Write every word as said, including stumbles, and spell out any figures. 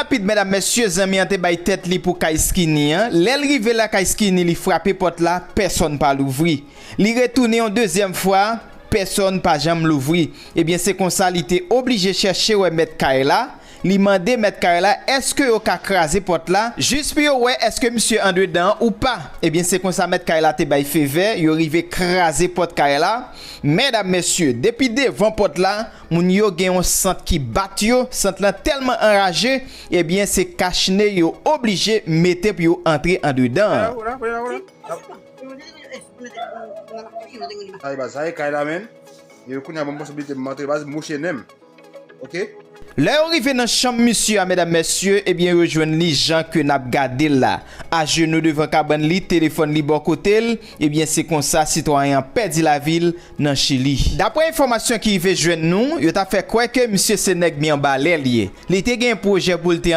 Rapid, medam, mesye, zanmi an te bay tèt li pou kay Skinny an. Lè l rive lakay Skinny, li frape pòt la, pèsonn pa louvri. Li retounen yon dezyèm fwa, pèsonn pa janm louvri. Ebyen, se konsa li te oblije chèche wè mèt kay la. Li mande mèt kay la, èske yo ka kraze pòt la, jis pou yo wè èske misye andedan ou pa. Ebyen, se konsa mèt kay la te bay fevè, yo rive kraze pòt kay la. Medam, mesye, depi devan pòt la, moun yo gen yon sant ki bat yo, sant lan tèlman anraje, ebyen, se kachne yo oblije mete pou yo antre andedan. Ay, baz, sa e kay la, menm. E kounye a, ban m posibilite m antre, baz, mouche nenm. Ok? Lè yo rive nan chanm misye a, medam, mesye, ebyen, yo jwenn li jan ke n ap gade l la. Ajenou devan kabann li, telefòn li bò kote l, ebyen, se konsa sitwayen an pèdi lavi l nan Chili. Daprè enfòmasyon ki rive jwenn nou, yo ta fè kwè ke misye se nèg mi anba lè l ye. Li te gen pwojè pou l te